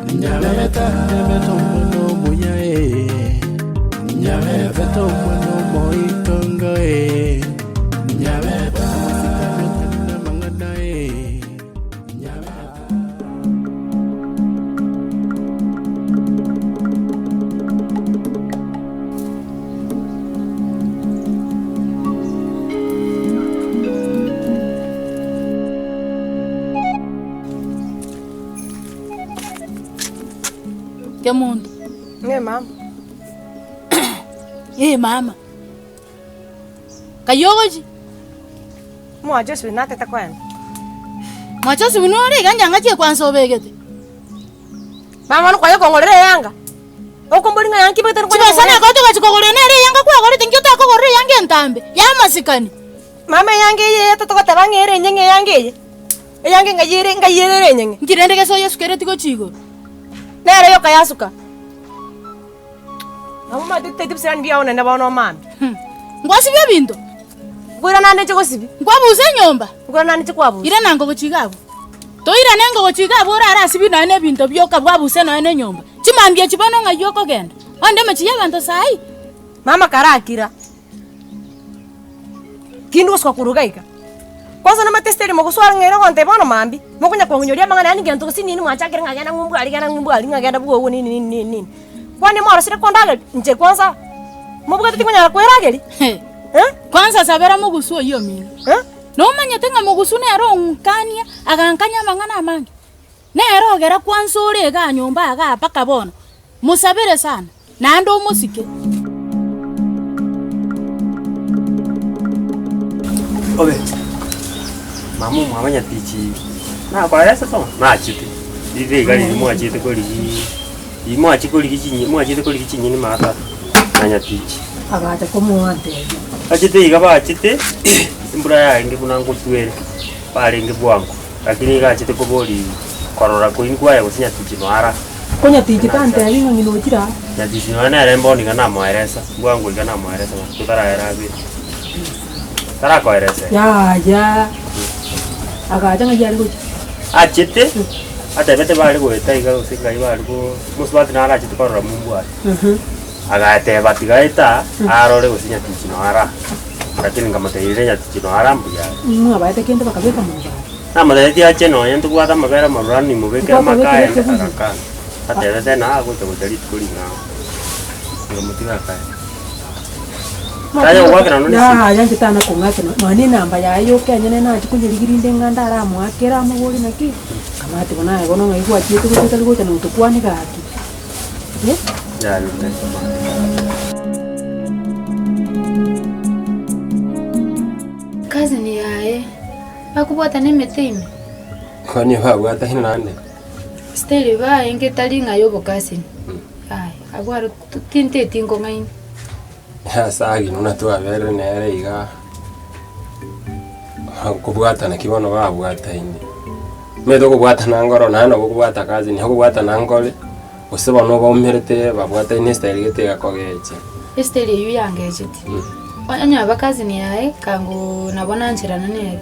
Nyabeta nyabeta omwana omuya eh. Nyabeta omwana omoitongo eh. Nyabeta omosikani otari namang'ana eh. Nyabeta. Kemunto. Ng'e mama. Ee mama. Kayio ogochia? Mwache osibwe natete koenda. Mwache osibwe nore iga inche ngachie kwansa obegete. Mama bono kwaye kong'orera eyanga, okombori ng'a eyanga kibegete Chibesa nakoete ogochia kogora nere eyanga kwagorete inki otakogorera eyanga entambe y'amasikani. Mama eyanga eye eye totogoteba ng'a ere enyeng'e eyanga eye, eyanga ng'ai ere ng'ai ere ere enyeng'e. Inki rende gese oyesukereti gochia igoro? Nere yoka yasuka. Nabo omanyete titaeti bisirani biao naende bono omambia. Ngwasibia ebinto? Nkoirana nde inche gosibia. Nkwabusa enyomba? Nkoirana nde inche kwabusa. Irana ngogochia iga abwo. Toirane ngogochia iga abwo orare asibie nonya na ebinto bioka bwabuse nonya na enyomba. Chimambia echi bono ng'ai okogenda? Onde emechie y'abanto saii. Mama karakira. Tindi gosuka korwa iga iga. Kwanza nomanyete esiteri mogoswara ng'a ere ogontebia bono mambia, mokonya kong'inyoria amang'ana yaani gento gose nini mwachakire ng'a genda ng'umbu aria genda ng'umbu aria ng'a genda bwogo nini nini nini nini. Kwani mwarosire kondageria inche kwanza mobwate tingonyara kwerageria eh? Kwanza sabera mogusu oyio omino. Eh? Nomanyete ng'a mogusu nere ong'ukania, agankania amang'ana amange? Nere ogera kwansa ore igaa nyomba igaa mpaka bono, mosabere sana, naende omosike. Obe, mama omwabo nyatichi nakoresa somo nachete, ribe iga riria mwachete korigiiii riria mwachia korigia chinye mwachete korigia chinyeni maata na nyatichi. Agacha komoantebia. Bachete iga bachete, embura yarenge buna ngotwere, barenge bwango. Lakini iga achete koboria korora koinwe kwaye gose nyatichi noara. Ko nyatichi tantebi ng'a ng'ina ochire aa. Nyatichi nonya nere mbono iga namoeresa, bwango iga namoeresa matuko tarayera abere. Tarakoeresa ere. Yaya, agacha ng'ai are gochia? Achete, atebete bare goeta iga gose ngai bare go mosubati naro achete korora mumbu aria. Agateba tiga eta arore gose nyatichi noara. Lakini nkamotebia ere nyatichi noara mbuya are. Mwabaete kende bakabeka monwa bare. Namotebetie ache nonya ntobwate amabere amaruranu nimobekere Nkwakobekire amaka aende ekebuyu? agakana. Atebete na agocha gocha rituko ring'ao. Nkamotiga akaenda. Tanya gogoakera nonya ne esimi. Yaya inche tana kong'akera nonya na enamba yaye yoka enyene nachia konyerigia rinde ng'a ndaramoakere amobori naki, nkamanya bono aye bono ng'ai gwachiete gocha otari gocha notokwanie gaki eh. Yaya tari. Cousin yaye bakobwatana emete ime. Kwani babwataine naende? Still barenge tari ng'a y'obokasini yaya abwo aro tinteti nkong'aini. Ase agwo buna twaberire nere iga, kobwatana ki bono babwataine. Omanyete okobwatana nkoro naende nabo okobwata cousin, okobwatana nkore, gose bono obaumerete babwataine estyle gete egakogecha. Estyle eywo yangecheti, onye aba cousin yaye kangoo nabo nancherana nere,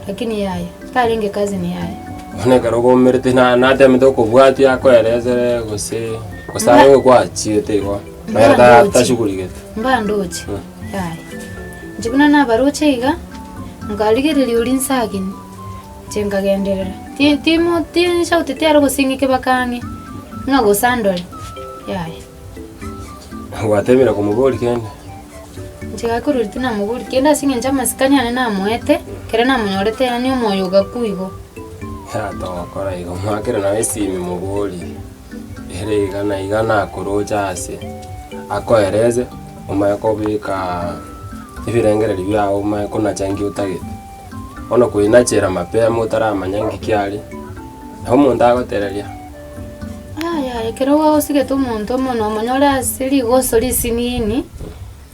lakini yaya tarenge cousin yaye. Bono ekero obaumerete na natemete okobwatia akoeresere gose, gose aye gwachiete igo, nere ta tashughuligete. Mbandoche, yaya. Inche buna nabaroche iga, nkarigereria oria nsagini. Inche nkagenderera, ti- timo tinsauti tiare gose ng'ike baka ang'e, ng'a gose andore, yaya. Gwatemire komoboria kende? Inche gaki korwa riria tinamoboria kende ase eng'encho amasikani ane namoete, ekero namonyorete yaani omoyo ogakwa igo. Yaya togokora igo, mwakere naye esimi moborie, ere iga na iga nakoroche ase, akoerese, omanye kobeka ebirengererio biago omanye konacha nki otagete. Bono koinachera mapema otaramanya nki kiare, nabo omonto agotereria. Yaya ekero osigete omonto omonwe omonyore ase rigoso risinini,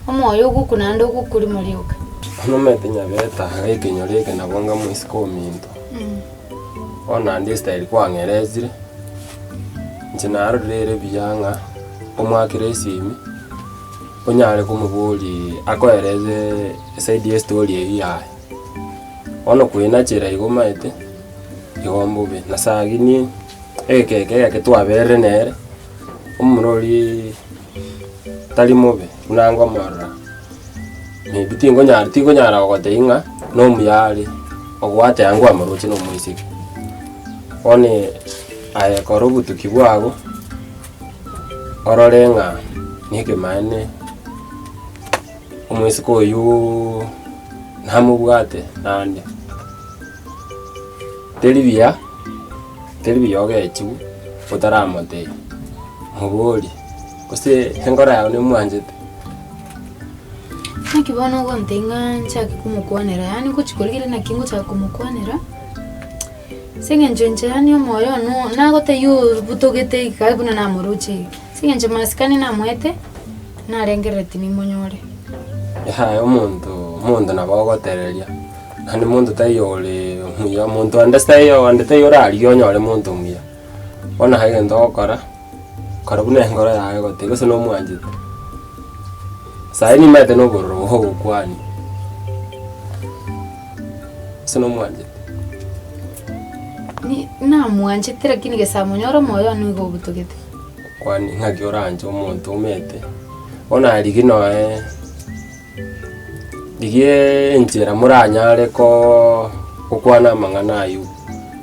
omoyo ogokwa naende ogokwa rimo rioka. Bono omanyete nyabeta iga ekenyoro eke nabo anga moiseke ominto, bono naende estyle kwang'eresire, inche narorire ere buya ng'a omwakere esimi. Onyare komoboria akoerese eside y'estory eyio yaye. Bono koinachera igo omanyete, igo mbobe. Na saa ingine. Egeka eke egeke twaberire nere, omomura oria tari mobe buna ngomorora, maybe tingonyara tingonyara gogotebia ng'a na omuya are, ogwateba ngwamoroche na omoiseke. Bono aye kora obotuki bwago, orore ng'a na ekemaene omoiseke oywo namobwate naende. Teri buya, teri buya ogechiwe otaramotebia, moborie, gose enkoro yago nemwanchete. Naki bono ogontebia ng'a nchake komokwanera, yaani ngochi korigereria naki ngochaka komokwanera, ase eng'encho inche yaani omoyo one oo nagotebia obutogete iga buna namoroche iga, ase eng'encho masikani namoete, narengereretie nimonyore. Yaya omonto, omonto nabo ogotereria. Naende monto taiyo ore omuya, monto ande ase taiyo ande taiyo orarigie onyore monto omuya. Bono aye egento ogokora, kora buna enkoro yago egotebia gose nomwanchete. Sayi nimaete na obororo bwa ogokwania, gose nomwanchete. Ni namwanchete lakini gesa monyore omoyo one nigo obutogete. Kwani ng'aki oranche omonto omete, bono aye rigia noe. Rigia enchera moranyare koo gokwana amang'ana aywo,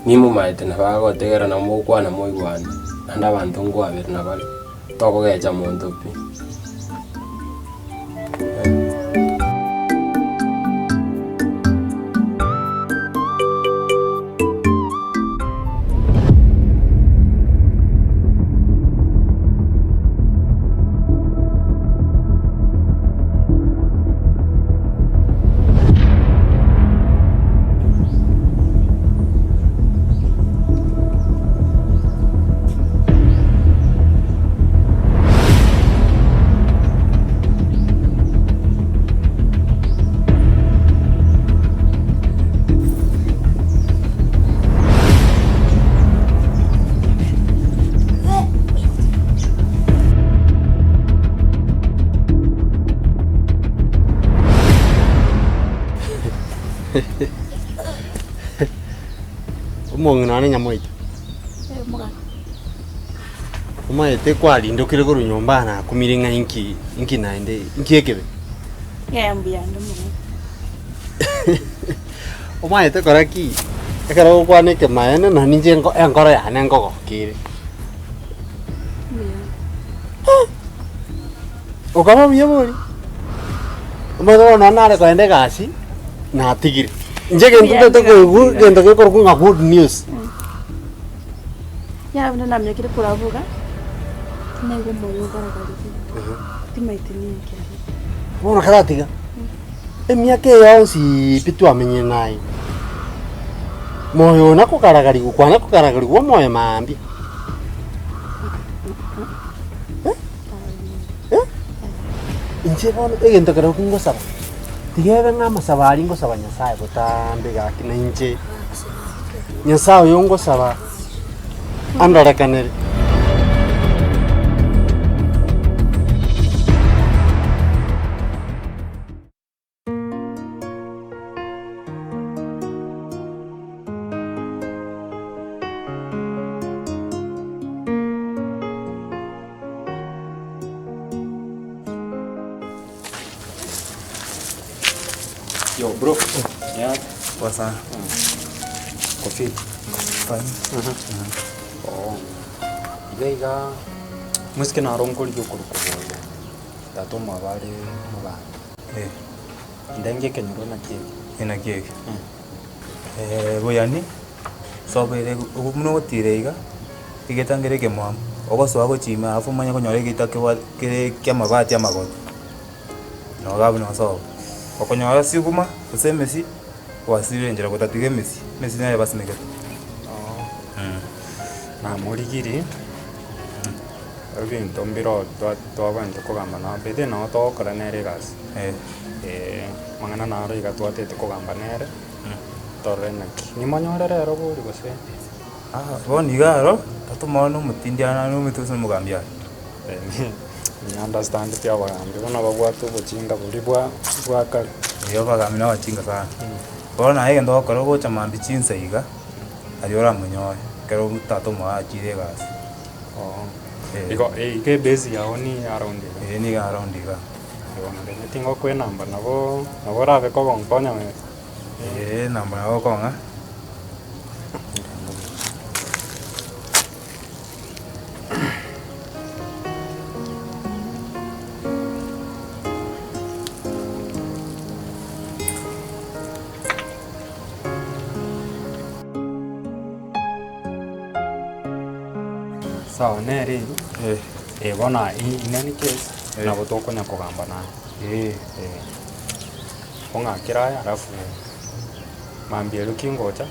nimomaete nabo agotegera nabo mogokwana moigwane, naende abanto nkwaberana bare, tokogecha monto pi. Omong'ina one nyamoita. Omanyete kwarindokire korwa nyomba nakumire ng'a inki inki naende inki ekebe? Omanyete kora ki? Ekero ogokwana ekemaene na ninche enko enkoro yane nkogokire. Okaba buya bori? Omanyete bono nonye nare kogenda egasi, natigire. Inche egento ntagete koigwa, egento gekorokwa ng'a good news. Yaya buna naminyokire koraboka, naigwa omoyo ogaragaririe, timaeti ninki aria. Bono karatiga, emiaka eye yonsi pi twamenyire naye, moyo oyo nakokaragarigwa, kwana kokaragarigwa omoyo mambia. Eh? Inche bono egento ekero ngosaba, tiga ebe ng'a amasabo aria ngosaba Nyasaye botambe gaki na inche, Nyasaye oyo ngosaba andorekanere. Yo bro, yeah. Poa sana. Uko fit? Fine. Oo. Iga iga mosike naro nkorigia okorokwa bobe. Tata omwabo are omogambi. Ndenge ekenyoro naki eke? Naki eke? Boyani, soboire buna ogotira iga, egeita nkere ekemwamu, ogosoa gochia ime alafu omanye konyora egeita kebwa kere kia amabati amagotu, nabo iga abwo noo sobo. Okonyora sukuma, gose emesi, gwasirire enchera gotatiga emesi, emesi nere basimekete. Namorigirie, ebinto mbire twabwenerete kogamba nabo by the way nabo togokora nere egasi, amang'ana naro iga twatete kogamba nere, torore naki. Nimonyore rero bori gose? Bono iga aro, tata omwana na omotindi are nare omanyete gose nomogambi are. Ni understand ti abagambi bono babwate obochinga boria bwa bwa kare. Eeh abagambi na abachinga sana. Bono naye egento ogokora ogocha mambia chinsa iga, aria oramonyore. Ekero tata omwabo achire egasi. Oo. Igo iga ebase yago ni around iga? Ee nigo around iga. Bono rende tingokoa enamba nabo nabo orabe kogonkonya. Ee enamba nabo okong'a. Sawa nere eywo, eh bono in any case, nabo tokonya kogamba naye, eh. Ong'akere aya alafu mambia erio kingocha.